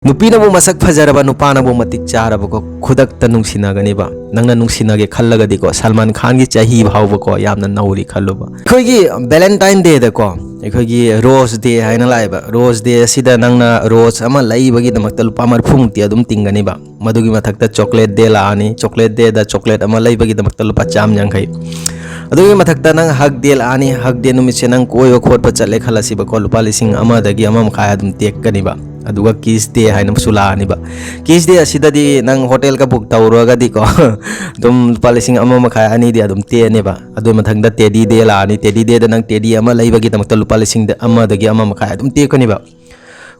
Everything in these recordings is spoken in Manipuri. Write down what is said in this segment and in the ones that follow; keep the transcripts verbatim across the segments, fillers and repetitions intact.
ꯅꯨꯄꯤꯅꯕꯨ ꯃꯁꯛ ꯐꯖꯔꯕ, ꯅꯨꯄꯥꯅꯕꯨ ꯃꯇꯤꯛ ꯆꯥꯔꯕꯀꯣ, ꯈꯨꯗꯛꯇ ꯅꯨꯡꯁꯤꯅꯒꯅꯤꯕ꯫ ꯅꯪꯅ ꯅꯨꯡꯁꯤꯅꯒꯦ ꯈꯜꯂꯒꯗꯤꯀꯣ, ꯁꯜꯃꯥꯟ ꯈꯥꯟꯒꯤ ꯆꯍꯤ ꯐꯥꯎꯕꯀꯣ ꯌꯥꯝꯅ ꯅꯧꯔꯤ ꯈꯜꯂꯨꯕ꯫ ꯑꯩꯈꯣꯏꯒꯤ ꯚꯦꯂꯦꯟꯇꯥꯏꯟ ꯗꯦꯗꯀꯣ, ꯑꯩꯈꯣꯏꯒꯤ ꯔꯣꯁ ꯗꯦ ꯍꯥꯏꯅ ꯂꯥꯛꯑꯦꯕ꯫ ꯔꯣꯁ ꯗꯦ ꯑꯁꯤꯗ ꯅꯪꯅ ꯔꯣꯁ ꯑꯃ ꯂꯩꯕꯒꯤꯗꯃꯛꯇ ꯂꯨꯄꯥ ꯃꯔꯤꯐꯨꯃꯨꯛꯇꯤ ꯑꯗꯨꯝ ꯇꯤꯡꯒꯅꯤꯕ꯫ ꯃꯗꯨꯒꯤ ꯃꯊꯛꯇ ꯆꯣꯀ꯭ꯂꯦꯠ ꯗꯦ ꯂꯥꯛꯑꯅꯤ, ꯆꯣꯀ꯭ꯂꯦꯠ ꯗꯦꯗ ꯆꯣꯀ꯭ꯂꯦꯠ ꯑꯃ ꯂꯩꯕꯒꯤꯗꯃꯛꯇ ꯂꯨꯄꯥ ꯆꯥꯝ ꯌꯥꯡꯈꯩ꯫ ꯑꯗꯨꯒꯤ ꯃꯊꯛꯇ ꯅꯪ ꯍꯛ ꯗꯦ ꯂꯥꯛꯑꯅꯤ, ꯍꯛ ꯗꯦ ꯅꯨꯃꯤꯠꯁꯦ ꯅꯪ ꯀꯣꯏꯕ ꯈꯣꯠꯄ ꯆꯠꯂꯦ ꯈꯜꯂꯁꯤꯕꯀꯣ, ꯂꯨꯄꯥ ꯂꯤꯁꯤꯡ ꯑꯃꯗꯒꯤ ꯑꯃ ꯃꯈꯥꯏ ꯑꯗꯨꯝ ꯇꯦꯛꯀꯅꯤꯕ꯫ ꯑꯗꯨꯒ ꯀꯤꯁ ꯗꯦ ꯍꯥꯏꯅ ꯑꯃꯁꯨ ꯂꯥꯛꯑꯅꯤꯕ꯫ ꯀꯤꯁ ꯗꯦ ꯑꯁꯤꯗꯗꯤ ꯅꯪ ꯍꯣꯇꯦꯜꯒ ꯕꯨꯛ ꯇꯧꯔꯨꯔꯒꯗꯤꯀꯣ, ꯑꯗꯨꯝ ꯂꯨꯄꯥ ꯂꯤꯁꯤꯡ ꯑꯃ ꯃꯈꯥꯏ ꯑꯅꯤꯗꯤ ꯑꯗꯨꯝ ꯇꯦꯛꯑꯅꯦꯕ꯫ ꯑꯗꯨꯒꯤ ꯃꯊꯪꯗ ꯇꯦꯗꯤ ꯗꯦ ꯂꯥꯛꯑꯅꯤ, ꯇꯦꯗꯤ ꯗꯦꯗ ꯅꯪ ꯇꯦꯗꯤ ꯑꯃ ꯂꯩꯕꯒꯤꯗꯃꯛꯇ ꯂꯨꯄꯥ ꯂꯤꯁꯤꯡ ꯑꯃꯗꯒꯤ ꯑꯃ ꯃꯈꯥꯏ ꯑꯗꯨꯝ ꯇꯦꯛꯀꯅꯤꯕ꯫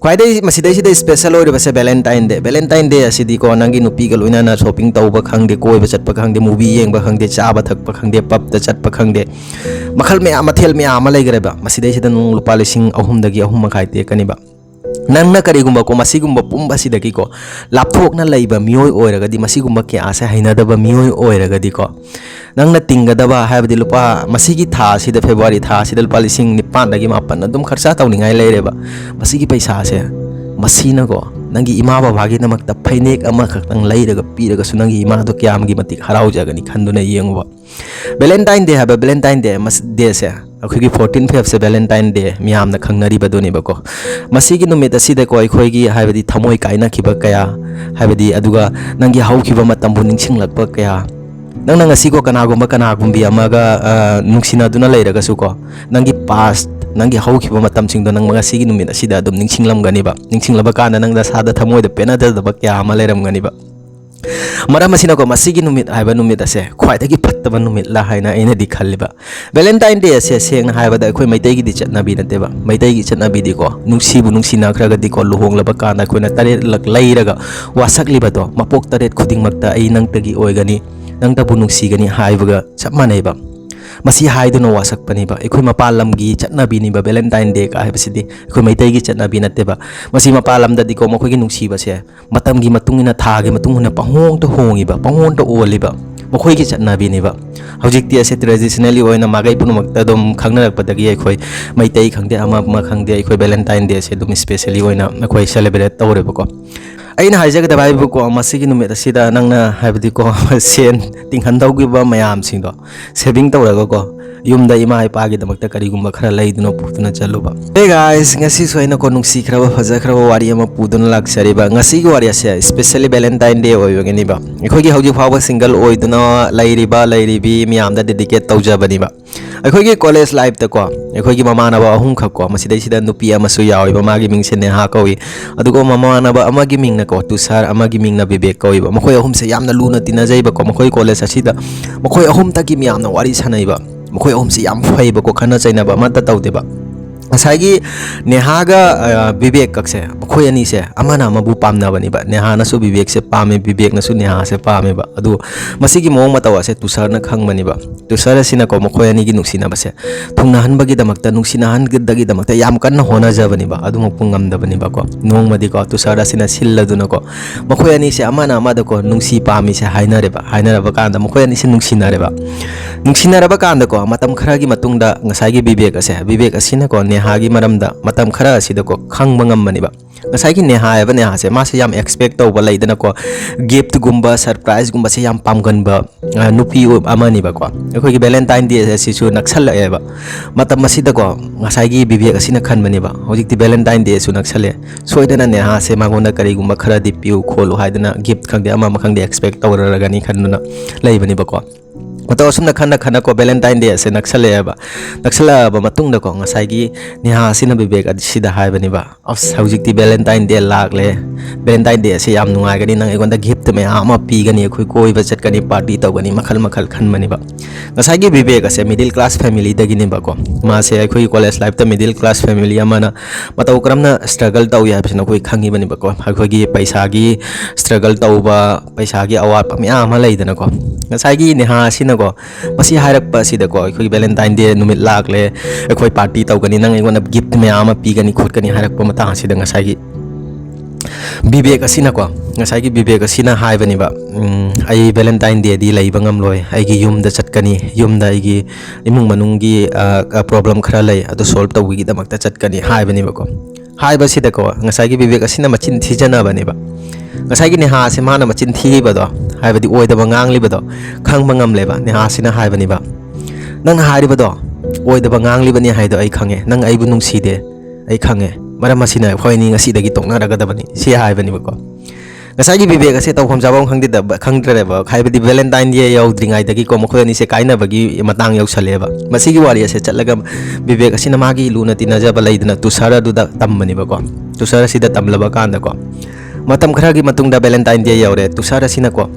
ꯈ꯭ꯋꯥꯏꯗꯩ ꯃꯁꯤꯗꯩꯁꯤꯗ ꯏꯁꯄꯦꯁꯦꯜ ꯑꯣꯏꯔꯤꯕꯁꯦ ꯚꯦꯂꯦꯟꯇꯥꯏꯟ ꯗꯦ꯫ ꯚꯦꯂꯦꯟꯇꯥꯏꯟ ꯗꯦ ꯑꯁꯤꯗꯤꯀꯣ, ꯅꯪꯒꯤ ꯅꯨꯄꯤꯒ ꯂꯣꯏꯅꯅ ꯁꯣꯄꯤꯡ ꯇꯧꯕ ꯈꯪꯗꯦ, ꯀꯣꯏꯕ ꯆꯠꯄ ꯈꯪꯗꯦ, ꯃꯨꯚꯤ ꯌꯦꯡꯕ ꯈꯪꯗꯦ, ꯆꯥꯕ ꯊꯛꯄ ꯈꯪꯗꯦ, ꯄꯞꯇ ꯆꯠꯄ ꯈꯪꯗꯦ, ꯃꯈꯜ ꯃꯌꯥꯝ, ꯃꯊꯦꯜ ꯃꯌꯥꯝ ꯑꯃ ꯂꯩꯈ꯭ꯔꯦꯕ꯫ ꯃꯁꯤꯗꯩꯁꯤꯗ ꯅꯪ ꯂꯨꯄꯥ ꯂꯤꯁꯤꯡ ꯑꯍꯨꯝꯗꯒꯤ ꯑꯍꯨꯝ ꯃꯈꯥꯏ ꯇꯦꯛꯀꯅꯤꯕ꯫ ꯅꯪꯅ ꯀꯔꯤꯒꯨꯝꯕꯀꯣ, ꯃꯁꯤꯒꯨꯝꯕ ꯄꯨꯝꯕꯁꯤꯗꯒꯤꯀꯣ ꯂꯥꯞꯊꯣꯛꯅ ꯂꯩꯕ ꯃꯤꯑꯣꯏ ꯑꯣꯏꯔꯒꯗꯤ, ꯃꯁꯤꯒꯨꯝꯕ ꯀꯌꯥꯁꯦ ꯍꯩꯅꯗꯕ ꯃꯤꯑꯣꯏ ꯑꯣꯏꯔꯒꯗꯤꯀꯣ, ꯅꯪꯅ ꯇꯤꯡꯒꯗꯕ ꯍꯥꯏꯕꯗꯤ ꯂꯨꯄꯥ, ꯃꯁꯤꯒꯤ ꯊꯥ ꯑꯁꯤꯗ, ꯐꯦꯕ꯭ꯔꯨꯋꯥꯔꯤ ꯊꯥ ꯑꯁꯤꯗ ꯂꯨꯄꯥ ꯂꯤꯁꯤꯡ ꯅꯤꯄꯥꯟꯗꯒꯤ ꯃꯥꯄꯟ ꯑꯗꯨꯝ ꯈꯔꯆꯥ ꯇꯧꯅꯤꯡꯉꯥꯏ ꯂꯩꯔꯦꯕ꯫ ꯃꯁꯤꯒꯤ ꯄꯩꯁꯥꯁꯦ, ꯃꯁꯤꯅꯀꯣ, ꯅꯪꯒꯤ ꯏꯃꯥ ꯕꯕꯥꯒꯤꯗꯃꯛꯇ ꯐꯅꯦꯛ ꯑꯃꯈꯛꯇꯪ ꯂꯩꯔꯒ ꯄꯤꯔꯒꯁꯨ ꯅꯪꯒꯤ ꯏꯃꯥꯗꯣ ꯀꯌꯥꯝꯒꯤ ꯃꯇꯤꯛ ꯍꯔꯥꯎꯖꯒꯅꯤ ꯈꯟꯗꯨꯅ ꯌꯦꯡꯉꯨꯕ꯫ ꯚꯦꯂꯦꯟꯇꯥꯏꯟ ꯗꯦ ꯍꯥꯏꯕ ꯚꯦꯂꯦꯟꯇꯥꯏꯟ ꯗꯦ ꯃꯁ-, ꯗꯦꯁꯦ, ꯑꯩꯈꯣꯏꯒꯤ ꯐꯣꯔꯇꯤꯟ ꯐꯦꯕꯁꯦ ꯚꯦꯂꯦꯟꯇꯥꯏꯟ ꯗꯦ ꯃꯤꯌꯥꯝꯅ ꯈꯪꯅꯔꯤꯕꯗꯨꯅꯦꯕꯀꯣ꯫ ꯃꯁꯤꯒꯤ ꯅꯨꯃꯤꯠ ꯑꯁꯤꯗꯀꯣ, ꯑꯩꯈꯣꯏꯒꯤ ꯍꯥꯏꯕꯗꯤ ꯊꯃꯣꯏ ꯀꯥꯏꯅꯈꯤꯕ ꯀꯌꯥ, ꯍꯥꯏꯕꯗꯤ ꯑꯗꯨꯒ ꯅꯪꯒꯤ ꯍꯧꯈꯤꯕ ꯃꯇꯝꯕꯨ ꯅꯤꯡꯁꯤꯡꯂꯛꯄ ꯀꯌꯥ, ꯅꯪꯅ ꯉꯁꯤꯀꯣ ꯀꯅꯥꯒꯨꯝꯕ ꯀꯅꯥꯒꯨꯝꯕꯤ ꯑꯃꯒ, ꯑ, ꯅꯨꯡꯁꯤꯅꯗꯨꯅ ꯂꯩꯔꯒꯁꯨꯀꯣ, ꯅꯪꯒꯤ ꯄꯥꯁ, ꯅꯪꯒꯤ ꯍꯧꯈꯤꯕ ꯃꯇꯝꯁꯤꯡꯗꯣ ꯅꯪ ꯉꯁꯤꯒꯤ ꯅꯨꯃꯤꯠ ꯑꯁꯤꯗ ꯑꯗꯨꯝ ꯅꯤꯡꯁꯤꯡꯂꯝꯒꯅꯤꯕ꯫ ꯅꯤꯡꯁꯤꯡꯂꯕ ꯀꯥꯟꯗ ꯅꯪ ꯅꯁꯥꯗ ꯊꯃꯣꯏꯗ ꯄꯦꯟꯅꯗꯕ ꯀꯌꯥ ꯑꯃ ꯂꯩꯔꯝꯒꯅꯤꯕ꯫ ꯃꯔꯝ ꯑꯁꯤꯅꯀꯣ, ꯃꯁꯤꯒꯤ ꯅꯨꯃꯤꯠ ꯍꯥꯏꯕ ꯅꯨꯃꯤꯠ ꯑꯁꯦ ꯈ꯭ꯋꯥꯏꯗꯒꯤ ꯐꯠꯇꯕ ꯅꯨꯃꯤꯠꯂ ꯍꯥꯏꯅ ꯑꯩꯅꯗꯤ ꯈꯜꯂꯤꯕ꯫ ꯚꯦꯂꯦꯟꯇꯥꯏꯟ ꯗꯦ ꯑꯁꯦ ꯁꯦꯡꯅ ꯍꯥꯏꯔꯕꯗ ꯑꯩꯈꯣꯏ ꯃꯩꯇꯩꯒꯤꯗꯤ ꯆꯠꯅꯕꯤ ꯅꯠꯇꯦꯕ꯫ ꯃꯩꯇꯩꯒꯤ ꯆꯠꯅꯕꯤꯗꯤꯀꯣ, ꯅꯨꯡꯁꯤꯕꯨ ꯅꯨꯡꯁꯤꯅꯈ꯭ꯔꯒꯗꯤꯀꯣ, ꯂꯨꯍꯣꯡꯂꯕ ꯀꯥꯟꯗ ꯑꯩꯈꯣꯏꯅ ꯇꯔꯦꯠꯂꯛ ꯂꯩꯔꯒ ꯋꯥꯁꯛꯂꯤꯕꯗꯣ, "ꯃꯄꯣꯛ ꯇꯔꯦꯠ ꯈꯨꯗꯤꯡꯃꯛꯇ ꯑꯩ ꯅꯪꯇꯒꯤ ꯑꯣꯏꯒꯅꯤ, ꯅꯪꯇꯕꯨ ꯅꯨꯡꯁꯤꯒꯅꯤ" ꯍꯥꯏꯕꯒ ꯆꯞ ꯃꯥꯟꯅꯩꯕ꯫ ꯃꯁꯤ ꯍꯥꯏꯗꯨꯅ ꯋꯥꯁꯛꯄꯅꯦꯕ꯫ ꯑꯩꯈꯣꯏ ꯃꯄꯥꯟ ꯂꯝꯒꯤ ꯆꯠꯅꯕꯤꯅꯤꯕ ꯚꯦꯂꯦꯟꯇꯥꯏꯟ ꯗꯦꯒ ꯍꯥꯏꯕꯁꯤꯗꯤ, ꯑꯩꯈꯣꯏ ꯃꯩꯇꯩꯒꯤ ꯆꯠꯅꯕꯤ ꯅꯠꯇꯦꯕ꯫ ꯃꯁꯤ ꯃꯄꯥꯟ ꯂꯝꯗꯗꯤꯀꯣ, ꯃꯈꯣꯏꯒꯤ ꯅꯨꯡꯁꯤꯕꯁꯦ ꯃꯇꯝꯒꯤ ꯃꯇꯨꯡ ꯏꯟꯅ, ꯊꯥꯒꯤ ꯃꯇꯨꯡ ꯏꯟꯅ ꯄꯪꯍꯣꯡꯗ ꯍꯣꯡꯉꯤꯕ, ꯄꯪꯑꯣꯟꯗ ꯑꯣꯜꯂꯤꯕ꯫ ꯃꯈꯣꯏꯒꯤ ꯆꯠꯅꯕꯤꯅꯦꯕ꯫ ꯍꯧꯖꯤꯛꯇꯤ ꯑꯁꯦ traditionally ꯑꯣꯏꯅ ꯃꯥꯏꯀꯩ ꯄꯨꯝꯅꯃꯛꯇ ꯑꯗꯨꯝ ꯈꯪꯅꯔꯛꯄꯗꯒꯤ ꯑꯩꯈꯣꯏ ꯃꯩꯇꯩ ꯈꯪꯗꯦ, ꯑꯃ ꯑꯃ ꯈꯪꯗꯦ, ꯑꯩꯈꯣꯏ Valentine Day ꯑꯁꯦ ꯑꯗꯨꯝ specially ꯑꯣꯏꯅ ꯑꯩꯈꯣꯏ celebrate ꯇꯧꯔꯦꯕꯀꯣ꯫ ꯑꯩꯅ ꯍꯥꯏꯖꯒꯗꯕ ꯍꯥꯏꯕꯨꯀꯣ, ꯃꯁꯤꯒꯤ ꯅꯨꯃꯤꯠ ꯑꯁꯤꯗ ꯅꯪꯅ ꯍꯥꯏꯕꯗꯤꯀꯣ ꯁꯦꯟ ꯇꯤꯡꯍꯟꯗꯧꯈꯤꯕ ꯃꯌꯥꯝꯁꯤꯡꯗꯣ saving ꯇꯧꯔꯒꯀꯣ, ꯌꯨꯝꯗ ꯏꯃꯥ ꯏꯄꯥꯒꯤꯗꯃꯛꯇ ꯀꯔꯤꯒꯨꯝꯕ ꯈꯔ ꯂꯩꯗꯨꯅ ꯄꯨꯗꯨꯅ ꯆꯠꯂꯨꯕ꯫ Hey guys, ꯉꯁꯤꯁꯨ ꯑꯩꯅꯀꯣ ꯅꯨꯡꯁꯤꯈ꯭ꯔꯕ ꯐꯖꯈ꯭ꯔꯕ ꯋꯥꯔꯤ ꯑꯃ ꯄꯨꯗꯨꯅ ꯂꯥꯛꯆꯔꯤꯕ꯫ ꯉꯁꯤꯒꯤ ꯋꯥꯔꯤ ꯑꯁꯦ specially Valentine Day ꯑꯣꯏꯕꯒꯤꯅꯤꯕ꯫ ꯑꯩꯈꯣꯏꯒꯤ ꯍꯧꯖꯤꯛ ꯐꯥꯎꯕ single ꯑꯣꯏꯗꯨꯅ ꯂꯩꯔꯤꯕ ꯂꯩꯔꯤꯕꯤ ꯃꯌꯥꯝꯗ dedicate ꯇꯧꯖꯕꯅꯤꯕ꯫ ꯑꯩꯈꯣꯏꯒꯤ college lifeꯇꯀꯣ, ꯑꯩꯈꯣꯏꯒꯤ ꯃꯃꯥꯟꯅꯕ ꯑꯍꯨꯝꯈꯛꯀꯣ, ꯃꯁꯤꯗꯩꯁꯤꯗ ꯅꯨꯄꯤ ꯑꯃꯁꯨ ꯌꯥꯎꯋꯦꯕ, ꯃꯥꯒꯤ ꯃꯤꯡꯁꯦ ꯅꯦꯍꯥ ꯀꯧꯏ꯫ ꯑꯗꯨꯒ ꯃꯃꯥꯟꯅꯕ ꯑꯃꯒꯤ ꯃꯤꯡꯅꯀꯣ ꯇꯨꯁꯥꯔ, ꯑꯃꯒꯤ ꯃꯤꯡꯅ ꯕꯤꯕꯦꯛ ꯀꯧꯏꯕ꯫ ꯃꯈꯣꯏ ꯑꯍꯨꯝꯁꯦ ꯌꯥꯝꯅ ꯂꯨꯅ ꯇꯤꯟꯅꯖꯩꯕꯀꯣ꯫ ꯃꯈꯣꯏ college ꯑꯁꯤꯗ ꯃꯈꯣꯏ ꯑꯍꯨꯝꯇꯒꯤ ꯃꯌꯥꯝꯅ ꯋꯥꯔꯤ ꯁꯥꯟꯅꯩꯕ꯫ ꯃꯈꯣꯏ ꯑꯍꯨꯝꯁꯦ ꯌꯥꯝ ꯐꯩꯕꯀꯣ, ꯈꯠꯅ ꯆꯩꯅꯕ ꯑꯃꯠꯇ ꯇꯧꯗꯦꯕ꯫ ꯉꯁꯥꯏꯒꯤ ꯅꯦꯍꯥꯒ, ꯑ, ꯕꯤꯕꯦꯛ ꯀꯛꯁꯦ, ꯃꯈꯣꯏ ꯑꯅꯤꯁꯦ ꯑꯃꯅ ꯑꯃꯕꯨ ꯄꯥꯝꯅꯕꯅꯦꯕ꯫ ꯅꯦꯍꯥꯅꯁꯨ ꯕꯤꯕꯦꯛꯁꯦ ꯄꯥꯝꯃꯦ, ꯕꯤꯕꯦꯛꯅꯁꯨ ꯅꯦꯍꯥꯁꯦ ꯄꯥꯝꯃꯦꯕ꯫ ꯑꯗꯨ ꯃꯁꯤꯒꯤ ꯃꯑꯣꯡ ꯃꯇꯧ ꯑꯁꯦ ꯇꯨꯁꯥꯔꯅ ꯈꯪꯕꯅꯦꯕ꯫ ꯇꯨꯁꯥꯔ ꯑꯁꯤꯅꯀꯣ ꯃꯈꯣꯏ ꯑꯅꯤꯒꯤ ꯅꯨꯡꯁꯤꯅꯕꯁꯦ ꯊꯨꯡꯅꯍꯟꯕꯒꯤꯗꯃꯛꯇ, ꯅꯨꯡꯁꯤꯅꯍꯟꯕꯒꯤꯗꯃꯛꯇ ꯌꯥꯝ ꯀꯟꯅ ꯍꯣꯠꯅꯖꯕꯅꯦꯕ, ꯑꯗꯨꯃꯛꯄꯨ ꯉꯝꯗꯕꯅꯦꯕꯀꯣ꯫ ꯅꯣꯡꯃꯗꯤꯀꯣ ꯇꯨꯁꯥꯔ ꯑꯁꯤꯅ ꯁꯤꯜꯂꯗꯨꯅꯀꯣ ꯃꯈꯣꯏ ꯑꯅꯤꯁꯦ ꯑꯃꯅ ꯑꯃꯗꯀꯣ ꯅꯨꯡꯁꯤ ꯄꯥꯝꯃꯤꯁꯦ ꯍꯥꯏꯅꯔꯦꯕ꯫ ꯍꯥꯏꯅꯔꯕ ꯀꯥꯟꯗ ꯃꯈꯣꯏ ꯑꯅꯤꯁꯦ ꯅꯨꯡꯁꯤꯅꯔꯦꯕ꯫ ꯅꯨꯡꯁꯤꯅꯔꯕ ꯀꯥꯟꯗꯀꯣ ꯃꯇꯝ ꯈꯔꯒꯤ ꯃꯇꯨꯡꯗ ꯉꯁꯥꯏꯒꯤ ꯕꯤꯕꯦꯛ ꯑꯁꯦ, ꯕꯤꯕꯦꯛ ꯑꯁꯤꯅꯀꯣ ꯅꯦꯍꯥꯒꯤ ꯃꯔꯝꯗ ꯃꯇꯝ ꯈꯔ ꯑꯁꯤꯗꯀꯣ ꯈꯪꯕ ꯉꯝꯕꯅꯦꯕ꯫ ꯉꯁꯥꯏꯒꯤ ꯅꯦꯍꯥ ꯍꯥꯏꯕ ꯅꯦꯍꯥꯁꯦ, ꯃꯥꯁꯦ ꯌꯥꯝ expect ꯇꯧꯕ ꯂꯩꯗꯅꯀꯣ, giftꯒꯨꯝꯕ, surpriseꯒꯨꯝꯕꯁꯦ ꯌꯥꯝ ꯄꯥꯝꯒꯟꯕ, ꯑ, ꯅꯨꯄꯤ ꯑꯃꯅꯦꯕꯀꯣ꯫ ꯑꯩꯈꯣꯏꯒꯤ Valentine Day ꯑꯁꯤꯁꯨ ꯅꯛꯁꯜꯂꯛꯑꯦꯕ꯫ ꯃꯇꯝ ꯑꯁꯤꯗꯀꯣ ꯉꯁꯥꯏꯒꯤ ꯕꯤꯕꯦꯛ ꯑꯁꯤꯅ ꯈꯟꯕꯅꯦꯕ, "ꯍꯧꯖꯤꯛꯇꯤ Valentine Dayꯁꯨ ꯅꯛꯁꯜꯂꯦ, ꯁꯣꯏꯗꯅ ꯅꯦꯍꯥꯁꯦ ꯃꯉꯣꯟꯗ ꯀꯔꯤꯒꯨꯝꯕ ꯈꯔꯗꯤ ꯄꯤꯌꯨ ꯈꯣꯠꯂꯨ ꯍꯥꯏꯗꯅ gift ꯈꯪꯗꯦ ꯑꯃ ꯑꯃ ꯈꯪꯗꯦ expect ꯇꯧꯔꯔꯒꯅꯤ" ꯈꯟꯗꯨꯅ ꯂꯩꯕꯅꯦꯕꯀꯣ꯫ ꯃꯇꯧ ꯑꯁꯨꯝꯅ ꯈꯟꯅ ꯈꯟꯅꯀꯣ Valentine Day ꯑꯁꯦ ꯅꯛꯁꯜꯂꯛꯑꯦꯕ꯫ ꯅꯛꯁꯜꯂꯛꯑꯕ ꯃꯇꯨꯡꯗꯀꯣ ꯉꯁꯥꯏꯒꯤ ꯅꯦꯍꯥ ꯑꯁꯤꯅ ꯕꯤꯕꯦꯛ ꯑꯁꯤꯗ ꯍꯥꯏꯕꯅꯦꯕ, "ꯑꯁ, ꯍꯧꯖꯤꯛꯇꯤ Valentine Day ꯂꯥꯛꯂꯦ, Valentine Day ꯑꯁꯦ ꯌꯥꯝ ꯅꯨꯡꯉꯥꯏꯒꯅꯤ, ꯅꯪ ꯑꯩꯉꯣꯟꯗ gift ꯃꯌꯥꯝ ꯑꯃ ꯄꯤꯒꯅꯤ, ꯑꯩꯈꯣꯏ ꯀꯣꯏꯕ ꯆꯠꯀꯅꯤ, party ꯇꯧꯒꯅꯤ", ꯃꯈꯜ ꯃꯈꯜ ꯈꯟꯕꯅꯦꯕ꯫ ꯉꯁꯥꯏꯒꯤ ꯕꯤꯕꯦꯛ ꯑꯁꯦ middle class familyꯗꯒꯤꯅꯦꯕꯀꯣ꯫ ꯃꯥꯁꯦ ꯑꯩꯈꯣꯏꯒꯤ college lifeꯇ middle class family ꯑꯃꯅ ꯃꯇꯧ ꯀꯔꯝꯅ struggle ꯇꯧꯏ ꯍꯥꯏꯕꯁꯤ ꯅꯈꯣꯏ ꯈꯪꯉꯤꯕꯅꯦꯕꯀꯣ꯫ ꯑꯩꯈꯣꯏꯒꯤ ꯄꯩꯁꯥꯒꯤ struggle ꯇꯧꯕ, ꯄꯩꯁꯥꯒꯤ ꯑꯋꯥꯠꯄ ꯃꯌꯥꯝ ꯑꯃ ꯂꯩꯗꯅꯀꯣ꯫ ꯉꯁꯥꯏꯒꯤ ꯅꯦꯍꯥ ꯑꯁꯤꯅꯀꯣ ꯃꯁꯤ ꯍꯥꯏꯔꯛꯄ ꯑꯁꯤꯗꯀꯣ, "ꯑꯩꯈꯣꯏꯒꯤ Valentine Day ꯅꯨꯃꯤꯠ ꯂꯥꯛꯂꯦ, ꯑꯩꯈꯣꯏ party ꯇꯧꯒꯅꯤ, ꯅꯪ ꯑꯩꯉꯣꯟꯗ gift ꯃꯌꯥꯝ ꯑꯃ ꯄꯤꯒꯅꯤ ꯈꯣꯠꯀꯅꯤ" ꯍꯥꯏꯔꯛꯄ ꯃꯇꯥꯡ ꯑꯁꯤꯗ ꯉꯁꯥꯏꯒꯤ ꯕꯤꯕꯦꯛ ꯑꯁꯤꯅꯀꯣ ꯉꯁꯥꯏꯒꯤ ꯕꯤꯕꯦꯛ ꯑꯁꯤꯅ ꯍꯥꯏꯕꯅꯦꯕ, "ꯎꯝ, ꯑꯩ Valentine Day ꯗꯤ ꯂꯩꯕ ꯉꯝꯂꯣꯏ, ꯑꯩꯒꯤ ꯌꯨꯝꯗ ꯆꯠꯀꯅꯤ, ꯌꯨꯝꯗ ꯑꯩꯒꯤ ꯏꯃꯨꯡ ꯃꯅꯨꯡꯒꯤ, ꯑ, ꯑ, problem ꯈꯔ ꯂꯩ, ꯑꯗꯨ solve ꯇꯧꯕꯒꯤꯗꯃꯛꯇ ꯆꯠꯀꯅꯤ" ꯍꯥꯏꯕꯅꯦꯕꯀꯣ꯫ ꯍꯥꯏꯕꯁꯤꯗꯀꯣ, ꯉꯁꯥꯏꯒꯤ ꯕꯤꯕꯦꯛ ꯑꯁꯤꯅ ꯃꯆꯤꯟ ꯊꯤꯖꯅꯕꯅꯦꯕ꯫ ꯉꯁꯥꯏꯒꯤ ꯅꯦꯍꯥꯁꯦ ꯃꯥꯅ ꯃꯆꯤꯟ ꯊꯤꯔꯤꯕꯗꯣ, ꯍꯥꯏꯕꯗꯤ ꯑꯣꯏꯗꯕ ꯉꯥꯡꯂꯤꯕꯗꯣ ꯈꯪꯕ ꯉꯝꯂꯦꯕ ꯅꯦꯍꯥꯁꯤꯅ꯫ ꯍꯥꯏꯕꯅꯦꯕ, "ꯅꯪꯅ ꯍꯥꯏꯔꯤꯕꯗꯣ ꯑꯣꯏꯗꯕ ꯉꯥꯡꯂꯤꯕꯅꯤ ꯍꯥꯏꯗꯣ ꯑꯩ ꯈꯪꯉꯦ, ꯅꯪ ꯑꯩꯕꯨ ꯅꯨꯡꯁꯤꯗꯦ, ꯑꯩ ꯈꯪꯉꯦ, ꯃꯔꯝ ꯑꯁꯤꯅ ꯑꯩꯈꯣꯏ ꯑꯅꯤ ꯉꯁꯤꯗꯒꯤ ꯇꯣꯛꯅꯔꯒꯗꯕꯅꯤ" ꯁꯤ ꯍꯥꯏꯕꯅꯦꯕꯀꯣ꯫ ꯉꯁꯥꯏꯒꯤ ꯕꯤꯕꯦꯛ ꯑꯁꯦ ꯇꯧꯐꯝ ꯆꯥꯐꯝ ꯈꯪꯗꯦꯗꯕ-, ꯈꯪꯗ꯭ꯔꯦꯕ, ꯍꯥꯏꯕꯗꯤ Valentine Day ꯌꯧꯗ꯭ꯔꯤꯉꯩꯗꯒꯤꯀꯣ ꯃꯈꯣꯏ ꯑꯅꯤꯁꯦ ꯀꯥꯏꯅꯕꯒꯤ ꯃꯇꯥꯡ ꯌꯧꯁꯜꯂꯛꯑꯦꯕ꯫ ꯃꯁꯤꯒꯤ ꯋꯥꯔꯤ ꯑꯁꯦ ꯆꯠꯂꯒ ꯕꯤꯕꯦꯛ ꯑꯁꯤꯅ ꯃꯥꯒꯤ ꯂꯨꯅ ꯇꯤꯟꯅꯖꯕ ꯂꯩꯗꯅ ꯇꯨꯁꯥꯔ ꯑꯗꯨꯗ ꯇꯝꯕꯅꯦꯕꯀꯣ꯫ ꯇꯨꯁꯥꯔ ꯑꯁꯤꯗ ꯇꯝꯂꯕ ꯀꯥꯟꯗꯀꯣ, ꯃꯇꯝ ꯈꯔꯒꯤ ꯃꯇꯨꯡꯗ Valentine Day ꯌꯧꯔꯦ꯫ ꯇꯨꯁꯥꯔ ꯑꯁꯤꯅꯀꯣ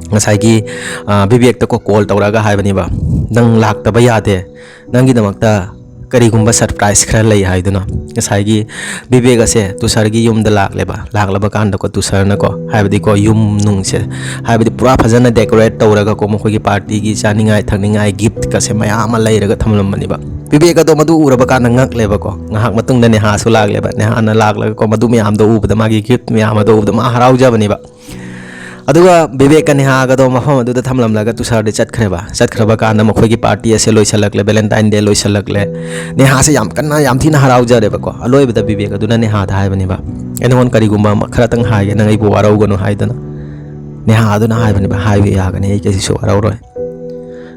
ꯉꯁꯥꯏꯒꯤ, ꯑ, ꯕꯤꯕꯦꯛꯇꯀꯣ call ꯇꯧꯔꯛꯑꯒ ꯍꯥꯏꯕꯅꯦꯕ, "ꯅꯪ ꯂꯥꯛꯇꯕ ꯌꯥꯗꯦ, ꯅꯪꯒꯤꯗꯃꯛꯇ ꯀꯔꯤꯒꯨꯝꯕ surprise ꯈꯔ ꯂꯩ" ꯍꯥꯏꯗꯨꯅ꯫ ꯉꯁꯥꯏꯒꯤ ꯕꯤꯕꯦꯛ ꯑꯁꯦ ꯇꯨꯁꯥꯔꯒꯤ ꯌꯨꯝꯗ ꯂꯥꯛꯂꯦꯕ꯫ ꯂꯥꯛꯂꯕ ꯀꯥꯟꯗꯀꯣ ꯇꯨꯁꯥꯔꯅꯀꯣ, ꯍꯥꯏꯕꯗꯤꯀꯣ ꯌꯨꯝ ꯅꯨꯡꯁꯦ, ꯍꯥꯏꯕꯗꯤ ꯄꯨꯔꯥ ꯐꯖꯅ decorate ꯇꯧꯔꯒꯀꯣ ꯃꯈꯣꯏꯒꯤ party ꯒꯤ ꯆꯥꯅꯤꯡꯉꯥꯏ ꯊꯛꯅꯤꯡꯉꯥꯏ gift ꯀꯁꯦ ꯃꯌꯥꯝ ꯑꯃ ꯂꯩꯔꯒ ꯊꯝꯂꯝꯕꯅꯦꯕ꯫ ꯕꯤꯕꯦꯛ ꯑꯗꯣ ꯃꯗꯨ ꯎꯔꯕ ꯀꯥꯟꯗ ꯉꯛꯂꯦꯕꯀꯣ꯫ ꯉꯥꯏꯍꯥꯛ ꯃꯇꯨꯡꯗ ꯅꯦꯍꯥꯁꯨ ꯂꯥꯛꯂꯦꯕ꯫ ꯅꯦꯍꯥꯅ ꯂꯥꯛꯂꯒꯀꯣ ꯃꯗꯨ ꯃꯌꯥꯝꯗꯣ ꯎꯕꯗ, ꯃꯥꯒꯤ gift ꯃꯌꯥꯝ ꯑꯗꯣ ꯎꯕꯗ ꯃꯥ ꯍꯔꯥꯎꯖꯕꯅꯦꯕ꯫ ꯑꯗꯨꯒ ꯕꯤꯕꯦꯛꯀ ꯅꯦꯍꯥꯒꯗꯣ ꯃꯐꯝ ꯑꯗꯨꯗ ꯊꯝꯂꯝꯂꯒ ꯇꯨꯁꯥꯔꯗꯤ ꯆꯠꯈ꯭ꯔꯦꯕ꯫ ꯆꯠꯈ꯭ꯔꯕ ꯀꯥꯟꯗ ꯃꯈꯣꯏꯒꯤ party ꯑꯁꯦ ꯂꯣꯏꯁꯜꯂꯛꯂꯦ, Valentine Day ꯂꯣꯏꯁꯜꯂꯛꯂꯦ꯫ ꯅꯦꯍꯥꯁꯦ ꯌꯥꯝ ꯀꯟꯅ, ꯌꯥꯝ ꯊꯤꯅ ꯍꯔꯥꯎꯖꯔꯦꯕꯀꯣ꯫ ꯑꯂꯣꯏꯕꯗ ꯕꯤꯕꯦꯛ ꯑꯗꯨꯅ ꯅꯦꯍꯥꯗ ꯍꯥꯏꯕꯅꯦꯕ, "ꯑꯩ ꯅꯉꯣꯟꯗ ꯀꯔꯤꯒꯨꯝꯕ ꯑꯃ ꯈꯔꯇꯪ ꯍꯥꯏꯒꯦ, ꯅꯪ ꯑꯩꯕꯨ ꯋꯥꯔꯧꯒꯅꯨ" ꯍꯥꯏꯗꯅ꯫ ꯅꯦꯍꯥ ꯑꯗꯨꯅ ꯍꯥꯏꯕꯅꯦꯕ, "ꯍꯥꯏꯕ ꯌꯥꯒꯅꯤ, ꯑꯩ ꯀꯩꯁꯨ ꯋꯥꯔꯧꯔꯣꯏ"꯫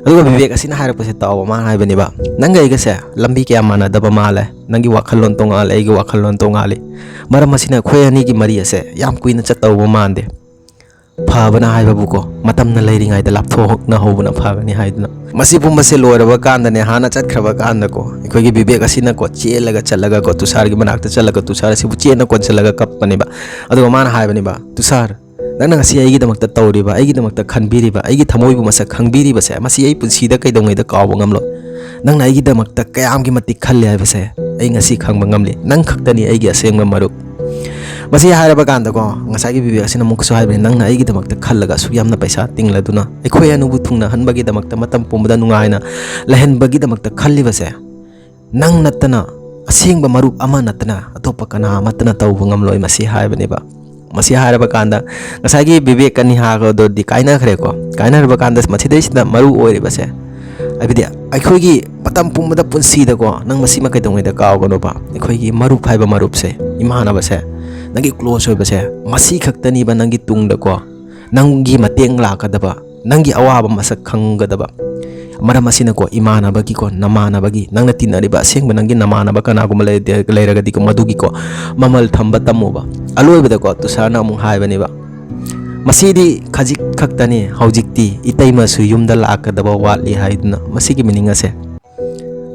ꯑꯗꯨꯒ ꯕꯤꯕꯦꯛ ꯑꯁꯤꯅ ꯍꯥꯏꯔꯛꯄꯁꯦ ꯇꯥꯎꯕ, ꯃꯥꯅ ꯍꯥꯏꯕꯅꯦꯕ, "ꯅꯪꯒ ꯑꯩꯒꯁꯦ ꯂꯝꯕꯤ ꯀꯌꯥ ꯃꯥꯟꯅꯗꯕ ꯃꯥꯜꯂꯦ, ꯅꯪꯒꯤ ꯋꯥꯈꯜꯂꯣꯟ ꯇꯣꯉꯥꯜꯂꯦ, ꯑꯩꯒꯤ ꯋꯥꯈꯜꯂꯣꯟ ꯇꯣꯉꯥꯜꯂꯤ, ꯃꯔꯝ ꯑꯁꯤꯅ ꯑꯩꯈꯣꯏ ꯑꯅꯤꯒꯤ ꯃꯔꯤ ꯑꯁꯦ ꯌꯥꯝ ꯀꯨꯏꯅ ꯆꯠꯇꯧꯕ ꯃꯥꯟꯗꯦ꯫ ꯐꯕꯅ ꯍꯥꯏꯕꯕꯨꯀꯣ, ꯃꯇꯝꯅ ꯂꯩꯔꯤꯉꯩꯗ ꯂꯥꯞꯊꯣꯛꯅ ꯍꯧꯕꯅ ꯐꯒꯅꯤ" ꯍꯥꯏꯗꯨꯅ꯫ ꯃꯁꯤ ꯄꯨꯝꯕꯁꯦ ꯂꯣꯏꯔꯕ ꯀꯥꯟꯗ, ꯅꯦꯍꯥꯅ ꯆꯠꯈ꯭ꯔꯕ ꯀꯥꯟꯗꯀꯣ, ꯑꯩꯈꯣꯏꯒꯤ ꯕꯤꯕꯦꯛ ꯑꯁꯤꯅꯀꯣ ꯆꯦꯜꯂꯒ ꯆꯠꯂꯒꯀꯣ ꯇꯨꯁꯥꯔꯒꯤ ꯃꯅꯥꯛꯇ ꯆꯠꯂꯒ ꯇꯨꯁꯥꯔ ꯑꯁꯤꯕꯨ ꯆꯦꯠꯅ ꯀꯣꯟꯁꯤꯜꯂꯒ ꯀꯞꯄꯅꯦꯕ꯫ ꯑꯗꯨꯒ ꯃꯥꯅ ꯍꯥꯏꯕꯅꯦꯕ, "ꯇꯨꯁꯥꯔ, ꯅꯪꯅ ꯉꯁꯤ ꯑꯩꯒꯤꯗꯃꯛꯇ ꯇꯧꯔꯤꯕ, ꯑꯩꯒꯤꯗꯃꯛꯇ ꯈꯟꯕꯤꯔꯤꯕ, ꯑꯩꯒꯤ ꯊꯃꯣꯏꯕꯨ ꯃꯁꯛ ꯈꯪꯕꯤꯔꯤꯕꯁꯦ, ꯃꯁꯤ ꯑꯩ ꯄꯨꯟꯁꯤꯗ ꯀꯩꯗꯧꯉꯩꯗ ꯀꯥꯎꯕ ꯉꯝꯂꯣꯏ꯫ ꯅꯪꯅ ꯑꯩꯒꯤꯗꯃꯛꯇ ꯀꯌꯥꯝꯒꯤ ꯃꯇꯤꯛ ꯈꯜꯂꯤ ꯍꯥꯏꯕꯁꯦ ꯑꯩ ꯉꯁꯤ ꯈꯪꯕ ꯉꯝꯂꯤ꯫ ꯅꯪ ꯈꯛꯇꯅꯤ ꯑꯩꯒꯤ ꯑꯁꯦꯡꯕ ꯃꯔꯨꯞ"꯫ ꯃꯁꯤ ꯍꯥꯏꯔꯕ ꯀꯥꯟꯗꯀꯣ, ꯉꯁꯥꯏꯒꯤ ꯕꯤꯕꯦꯛ ꯑꯁꯤꯅ ꯑꯃꯨꯛꯀꯁꯨ ꯍꯥꯏꯕꯅꯤ, "ꯅꯪꯅ ꯑꯩꯒꯤꯗꯃꯛꯇ ꯈꯜꯂꯒ ꯑꯁꯨꯛ ꯌꯥꯝꯅ ꯄꯩꯁꯥ ꯇꯤꯡꯂꯗꯨꯅ, ꯑꯩꯈꯣꯏ ꯑꯅꯤꯕꯨ ꯊꯨꯡꯅꯍꯟꯕꯒꯤꯗꯃꯛꯇ, ꯃꯇꯝ ꯄꯨꯝꯕꯗ ꯅꯨꯡꯉꯥꯏꯅ ꯂꯩꯍꯟꯕꯒꯤꯗꯃꯛꯇ ꯈꯜꯂꯤꯕꯁꯦ, ꯅꯪ ꯅꯠꯇꯅ, ꯑꯁꯦꯡꯕ ꯃꯔꯨꯞ ꯑꯃ ꯅꯠꯇꯅ ꯑꯇꯣꯞꯄ ꯀꯅꯥ ꯑꯃꯠꯇꯅ ꯇꯧꯕ ꯉꯝꯂꯣꯏ" ꯃꯁꯤ ꯍꯥꯏꯕꯅꯦꯕ꯫ ꯃꯁꯤ ꯍꯥꯏꯔꯕ ꯀꯥꯟꯗ ꯉꯁꯥꯏꯒꯤ ꯕꯤꯕꯦꯛꯀ ꯅꯤꯍꯥꯒꯗꯨꯗꯤ ꯀꯥꯏꯅꯈ꯭ꯔꯦꯀꯣ꯫ ꯀꯥꯏꯅꯔꯕ ꯀꯥꯟꯗ ꯃꯁꯤꯗꯩꯁꯤꯗ ꯃꯔꯨ ꯑꯣꯏꯔꯤꯕꯁꯦ, ꯍꯥꯏꯕꯗꯤ ꯑꯩꯈꯣꯏꯒꯤ ꯃꯇꯝ ꯄꯨꯝꯕꯗ ꯄꯨꯟꯁꯤꯗꯀꯣ, ꯅꯪ ꯃꯁꯤꯃ ꯀꯩꯗꯧꯉꯩꯗ ꯀꯥꯎꯒꯅꯣꯕ, ꯑꯩꯈꯣꯏꯒꯤ ꯃꯔꯨꯞ ꯍꯥꯏꯕ ꯃꯔꯨꯞꯁꯦ, ꯏꯃꯥꯟꯅꯕꯁꯦ, ꯅꯪꯒꯤ close ꯑꯣꯏꯕꯁꯦ, ꯃꯁꯤ ꯈꯛꯇꯅꯤꯕ ꯅꯪꯒꯤ ꯇꯨꯡꯗꯀꯣ ꯅꯪꯒꯤ ꯃꯇꯦꯡ ꯂꯥꯛꯀꯗꯕ, ꯅꯪꯒꯤ ꯑꯋꯥꯕ ꯃꯁꯛ ꯈꯪꯒꯗꯕ꯫ ꯃꯔꯝ ꯑꯁꯤꯅꯀꯣ, ꯏꯃꯥꯟꯅꯕꯒꯤꯀꯣ, ꯅꯃꯥꯟꯅꯕꯒꯤ, ꯅꯪꯅ ꯇꯤꯟꯅꯔꯤꯕ ꯑꯁꯦꯡꯕ ꯅꯪꯒꯤ ꯅꯃꯥꯟꯅꯕ ꯀꯅꯥꯒꯨꯝꯕ ꯂꯩꯔꯗꯤ-, ꯂꯩꯔꯒꯗꯤꯀꯣ, ꯃꯗꯨꯒꯤꯀꯣ ꯃꯃꯜ ꯊꯝꯕ ꯇꯝꯃꯨꯕ꯫ ꯑꯂꯣꯏꯕꯗꯀꯣ, ꯇꯨꯁꯥꯔꯅ ꯑꯃꯨꯛ ꯍꯥꯏꯕꯅꯦꯕ, "ꯃꯁꯤꯗꯤ ꯈꯖꯤꯛ ꯈꯛꯇꯅꯤ, ꯍꯧꯖꯤꯛꯇꯤ ꯏꯇꯩꯃꯁꯨ ꯌꯨꯝꯗ ꯂꯥꯛꯀꯗꯕ ꯋꯥꯠꯂꯤ" ꯍꯥꯏꯗꯨꯅ꯫ ꯃꯁꯤꯒꯤ meaning ꯑꯁꯦ,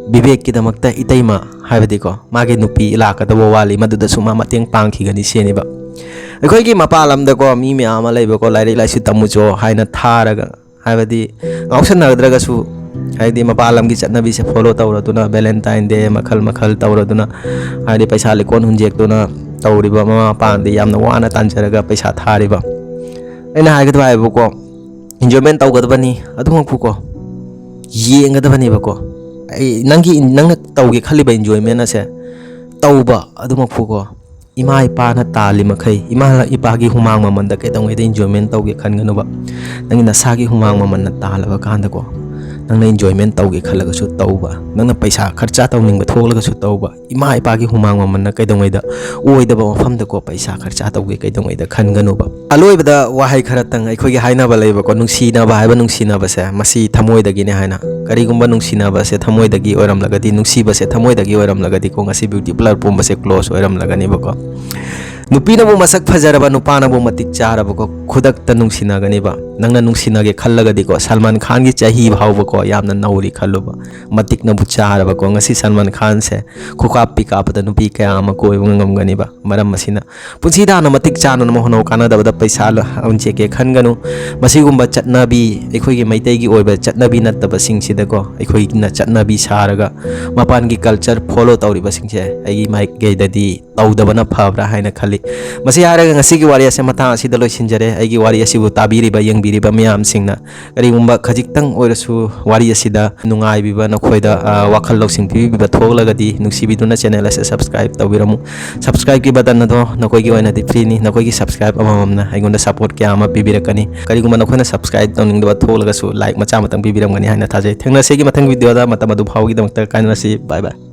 ꯕꯤꯕꯦꯛꯀꯤꯗꯃꯛꯇ ꯏꯇꯩꯃ ꯍꯥꯏꯕꯗꯤꯀꯣ, ꯃꯥꯒꯤ ꯅꯨꯄꯤ ꯂꯥꯛꯀꯗꯕ ꯋꯥꯠꯂꯤ, ꯃꯗꯨꯗꯁꯨ ꯃꯥ ꯃꯇꯦꯡ ꯄꯥꯡꯈꯤꯒꯅꯤ ꯁꯤꯅꯦꯕ꯫ ꯑꯩꯈꯣꯏꯒꯤ ꯃꯄꯥꯟ ꯂꯝꯗꯀꯣ, ꯃꯤ ꯃꯌꯥꯝ ꯑꯃ ꯂꯩꯕꯀꯣ, ꯂꯥꯏꯔꯤꯛ ꯂꯥꯏꯁꯨ ꯇꯝꯃꯨꯆꯣ ꯍꯥꯏꯅ ꯊꯥꯔꯒ, ꯍꯥꯏꯕꯗꯤ ꯉꯥꯎꯁꯟꯅꯗ꯭ꯔꯒꯁꯨ, ꯍꯥꯏꯗꯤ ꯃꯄꯥꯟ ꯂꯝꯒꯤ ꯆꯠꯅꯕꯤꯁꯦ follow ꯇꯧꯔꯗꯨꯅ, Valentine Day ꯃꯈꯜ ꯃꯈꯜ ꯇꯧꯔꯗꯨꯅ, ꯍꯥꯏꯗꯤ ꯄꯩꯁꯥ ꯂꯤꯛꯀꯣꯟ ꯍꯨꯟꯖꯦꯛꯇꯨꯅ ꯇꯧꯔꯤꯕ ꯃꯃꯥ ꯃꯄꯥꯅꯗꯤ ꯌꯥꯝꯅ ꯋꯥꯅ ꯇꯥꯟꯖꯔꯒ ꯄꯩꯁꯥ ꯊꯥꯔꯤꯕ꯫ ꯑꯩꯅ ꯍꯥꯏꯒꯗꯕ ꯍꯥꯏꯕꯨꯀꯣ, enjoyment ꯇꯧꯒꯗꯕꯅꯤ, ꯑꯗꯨꯃꯛꯄꯨꯀꯣ ꯌꯦꯡꯒꯗꯕꯅꯦꯕꯀꯣ꯫ ꯑꯩ ꯅꯪꯒꯤ, ꯅꯪꯅ ꯇꯧꯒꯦ ꯈꯜꯂꯤꯕ enjoyment ꯑꯁꯦ ꯇꯧꯕ ꯑꯗꯨꯃꯛꯄꯨꯀꯣ, ꯏꯃꯥ ꯏꯄꯥꯅ ꯇꯥꯜꯂꯤ ꯃꯈꯩ, ꯏꯃꯥ ꯏꯄꯥꯒꯤ ꯍꯨꯃꯥꯡ ꯃꯃꯟꯗ ꯀꯩꯗꯧꯉꯩꯗ enjoyment ꯇꯧꯒꯦ ꯈꯟꯒꯅꯨꯕ꯫ ꯅꯪꯒꯤ ꯅꯁꯥꯒꯤ ꯍꯨꯃꯥꯡ ꯃꯃꯟꯅ ꯇꯥꯜꯂꯕ ꯀꯥꯟꯗꯀꯣ, ꯅꯪꯅ enjoyment ꯇꯧꯒꯦ ꯈꯜꯂꯒꯁꯨ ꯇꯧꯕ, ꯅꯪꯅ ꯄꯩꯁꯥ ꯈꯔꯆꯥ ꯇꯧꯅꯤꯡꯕ ꯊꯣꯛꯂꯒꯁꯨ ꯇꯧꯕ, ꯏꯃꯥ ꯏꯄꯥꯒꯤ ꯍꯨꯃꯥꯡ ꯃꯃꯟꯅ ꯀꯩꯗꯧꯉꯩꯗ ꯑꯣꯏꯗꯕ ꯃꯐꯝꯗꯀꯣ ꯄꯩꯁꯥ ꯈꯔꯆꯥ ꯇꯧꯒꯦ ꯀꯩꯗꯧꯉꯩꯗ ꯈꯟꯒꯅꯨꯕ꯫ ꯑꯂꯣꯏꯕꯗ ꯋꯥꯍꯩ ꯈꯔꯇꯪ, ꯑꯩꯈꯣꯏꯒꯤ ꯍꯥꯏꯅꯕ ꯂꯩꯕꯀꯣ, ꯅꯨꯡꯁꯤꯅꯕ ꯍꯥꯏꯕ ꯅꯨꯡꯁꯤꯅꯕꯁꯦ ꯃꯁꯤ ꯊꯃꯣꯏꯗꯒꯤꯅꯦ ꯍꯥꯏꯅ꯫ ꯀꯔꯤꯒꯨꯝꯕ ꯅꯨꯡꯁꯤꯅꯕꯁꯦ ꯊꯃꯣꯏꯗꯒꯤ ꯑꯣꯏꯔꯝꯂꯒꯗꯤ, ꯅꯨꯡꯁꯤꯕꯁꯦ ꯊꯃꯣꯏꯗꯒꯤ ꯑꯣꯏꯔꯝꯂꯒꯗꯤꯀꯣ, ꯉꯁꯤ beauty parlour ꯄꯨꯝꯕꯁꯦ close ꯑꯣꯏꯔꯝꯂꯒꯅꯤꯕꯀꯣ꯫ ꯅꯨꯄꯤꯅꯕꯨ ꯃꯁꯛ ꯐꯖꯔꯕ, ꯅꯨꯄꯥꯅꯕꯨ ꯃꯇꯤꯛ ꯆꯥꯔꯕꯀꯣ, ꯈꯨꯗꯛꯇ ꯅꯨꯡꯁꯤꯅꯒꯅꯤꯕ꯫ ꯅꯪꯅ ꯅꯨꯡꯁꯤꯅꯒꯦ ꯈꯜꯂꯒꯗꯤꯀꯣ, ꯁꯜꯃꯥꯟ ꯈꯥꯟꯒꯤ ꯆꯍꯤ ꯐꯥꯎꯕꯀꯣ ꯌꯥꯝꯅ ꯅꯧꯔꯤ ꯈꯜꯂꯨꯕ꯫ ꯃꯇꯤꯛꯅꯕꯨ ꯆꯥꯔꯕꯀꯣ, ꯉꯁꯤ ꯁꯜꯃꯥꯟ ꯈꯥꯟꯁꯦ ꯈꯨꯀꯥꯞꯄꯤ ꯀꯥꯞꯄꯗ ꯅꯨꯄꯤ ꯀꯌꯥ ꯑꯃ ꯀꯣꯏꯕ ꯉꯝꯒꯅꯤꯕ꯫ ꯃꯔꯝ ꯑꯁꯤꯅ ꯄꯨꯟꯁꯤꯗ ꯍꯥꯟꯅ ꯃꯇꯤꯛ ꯆꯥꯅꯅꯕ ꯍꯣꯠꯅꯧ꯫ ꯀꯥꯟꯅꯗꯕꯗ ꯄꯩꯁꯥ ꯍꯨꯟꯖꯦꯛꯀꯦ ꯈꯟꯒꯅꯨ꯫ ꯃꯁꯤꯒꯨꯝꯕ ꯆꯠꯅꯕꯤ, ꯑꯩꯈꯣꯏꯒꯤ ꯃꯩꯇꯩꯒꯤ ꯑꯣꯏꯕ ꯆꯠꯅꯕꯤ ꯅꯠꯇꯕꯁꯤꯡꯁꯤꯗꯀꯣ, ꯑꯩꯈꯣꯏꯅ ꯆꯠꯅꯕꯤ ꯁꯥꯔꯒ ꯃꯄꯥꯟꯒꯤ culture follow ꯇꯧꯔꯤꯕꯁꯤꯡꯁꯦ ꯑꯩꯒꯤ ꯃꯥꯏꯀꯩꯗꯗꯤ ꯇꯧꯗꯕꯅ ꯐꯕ꯭ꯔꯥ ꯍꯥꯏꯅ ꯈꯜꯂꯤ꯫ ꯃꯁꯤ ꯍꯥꯏꯔꯒ ꯉꯁꯤꯒꯤ ꯋꯥꯔꯤ ꯑꯁꯦ ꯃꯇꯥꯡ ꯑꯁꯤꯗ ꯂꯣꯏꯁꯤꯟꯖꯔꯦ꯫ ꯑꯩꯒꯤ ꯋꯥꯔꯤ ꯑꯁꯤꯕꯨ ꯇꯥꯕꯤꯔꯤꯕ, ꯌꯦꯡꯕꯤꯔꯤꯕ ꯃꯌꯥꯝꯁꯤꯡꯅ ꯀꯔꯤꯒꯨꯝꯕ ꯈꯖꯤꯛꯇꯪ ꯑꯣꯏꯔꯁꯨ ꯋꯥꯔꯤ ꯑꯁꯤꯗ ꯅꯨꯡꯉꯥꯏꯕꯤꯕ, ꯅꯈꯣꯏꯗ, ꯑ, ꯋꯥꯈꯜ ꯂꯧꯁꯤꯡ ꯄꯤꯕꯤꯕ ꯊꯣꯛꯂꯒꯗꯤ ꯅꯨꯡꯁꯤꯕꯤꯗꯨꯅ channel ꯑꯁꯦ subscribe ꯇꯧꯕꯤꯔꯝꯃꯨ꯫ Subscribe ꯀꯤ button ꯑꯗꯣ ꯅꯈꯣꯏꯒꯤ ꯑꯣꯏꯅꯗꯤ free ꯅꯤ꯫ ꯅꯈꯣꯏꯒꯤ subscribe ꯑꯃꯃꯝꯅ ꯑꯩꯉꯣꯟꯗ support ꯀꯌꯥ ꯑꯃ ꯄꯤꯕꯤꯔꯛꯀꯅꯤ꯫ ꯀꯔꯤꯒꯨꯝꯕ ꯅꯈꯣꯏꯅ subscribe ꯇꯧꯅꯤꯡꯗꯕ ꯊꯣꯛꯂꯒꯁꯨ like ꯃꯆꯥ ꯑꯃꯇꯪ ꯄꯤꯕꯤꯔꯝꯒꯅꯤ ꯍꯥꯏꯅ ꯊꯥꯖꯩ꯫ ꯊꯦꯡꯅꯁꯤꯒꯤ ꯃꯊꯪ video ꯗ꯫ ꯃꯇꯝ ꯑꯗꯨ ꯐꯥꯎꯒꯤꯗꯃꯛꯇ ꯀꯥꯏꯅꯔꯁꯤ꯫ Bye bye꯫